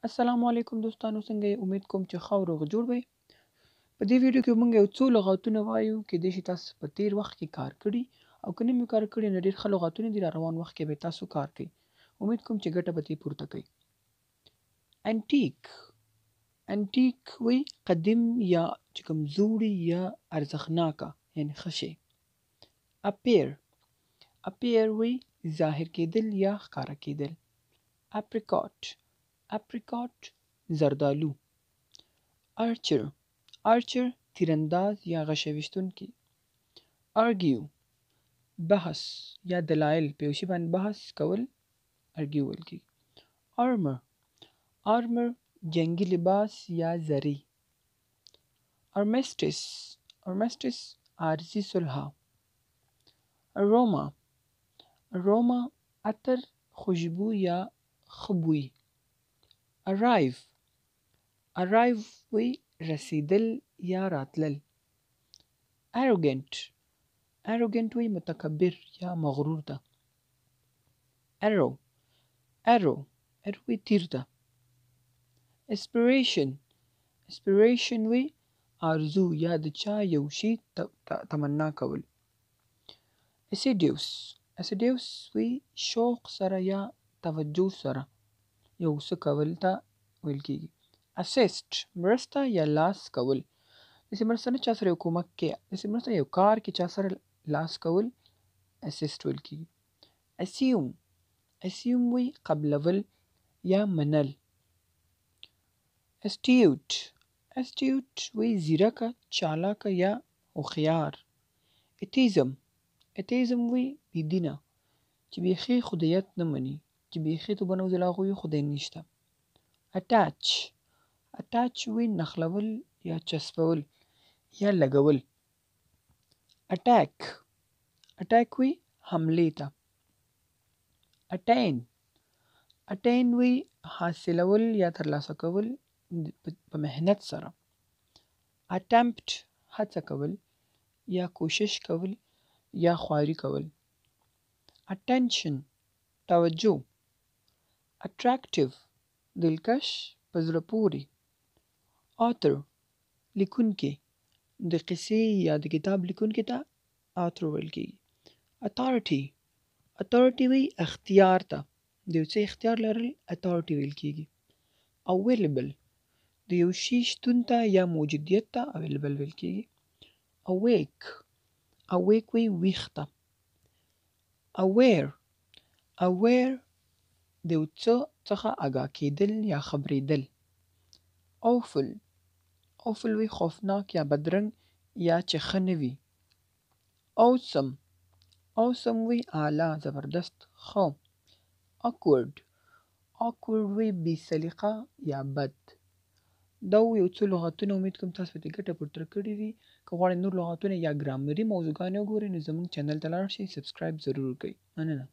السلام علیکم دوستانو، څنګه یې؟ امید کوم چې ښه او روغ جوړ وئ. په دې ویډیو کې موږ یو څو لغاتونه وایو، کیدای شي تاسو په تیر وخت کې کار کړي او که نه مو کار کړي نو ډېر ښه لغاتونه دي، را روان وخت کې به تاسو کار کوئ. امید کوم چې ګټه به ترې پورته کوئ. انټیک، انټیک وایي قدیم یا چې کوم زوړي یا ارزښتناکه، یعنې ښه شی. اپیر، اپیر وایي ظاهر کېدل یا ښکاره کېدل. اپریکاټ، اپریکاټ زردالو. ارچر، ارچر تیرانداز یا غشی ویشتونکی. ارګیو، بحث یا دلایل، په یو شي باندې بحث کول ارګیو ویل کېږي. آرمر، آرمر جنګي لباس یا زری. ارمسټس، ارمسټس عارضي صلح. اروما، اروما عطر، خوشبو یا ښه بوی. ارایو، ارایو وایي رسېدل یا راتلل. اروګنټ، اروګنټ وایي متکبر یا مغرور ته. ارو، ارو، ارو وایي تیر ته. اسپیریشن، اسپیریشن وایي آرزو یا د چا یو شي تمنا کول. اسیډیوس، اسیډیوس وایي شوق سره یا توجه سره یو څه کول ته ویل کېږي. اسیست، مرسته یا لاس کول، داسې مرسته نه چا سره یو کومک کې، داسې مرسته یو کار کې چا سره لاس کول اسیست ویل کېږي. اسیوم، اسیوم وایي قبلول یا منل. استیوټ، استیوټ وایي ځیرکه، چالاکه یا هوښیار. اتیزم، اتیزم وایي بې دینه، چې بیخي خدایت نه مني، چې بیخي توبه نعوذ بالله هغوی خدای نشته. اټاچ، اټاچ وایي نښلول یا چسپول یا لګول. اټاک، اټاک وایي حملې ته. اټین، اټین وایي حاصلول یا ترلاسه کول په محنت سره. اټمپټ، هڅه کول یا کوشش کول یا خواري کول. اټینشن، توجه. اټراکټیو، دلکش، په زړه پورې. آتر، لیکونکی، د قصې یا د کتاب لیکونکي ته آتر ویل کېږي. اتارټي، اتارټي وایي اختیار ته، د یو څه اختیار لرل اتارټي ویل کېږي. اویلیبل، د یو شي شتون ته یا موجودیت ته اویلیبل ویل کېږي. اویک، اویک وایي ویښ ته. اویر، اویر د یو څه څخه آګاه کېدل یا خبرېدل. اوفل، اوفل وایي خوفناک یا بدرنګ یا چې ښه نه وي. اوسم، اوسم وایي اعلی، زبردست، ښه. اکورډ، اکورډ وایي بې سلیقه یا بد. دا وو یو څو لغاتونه، امید کوم تاسو به ترې ګټه پورته کړې وي. که غواړئ نور لغاتونه یا ګرامري موضوعګانې وګورئ نو زموږ چینل ته لاړ شئ، سبسکرایب ضرور وکړئ. مننه.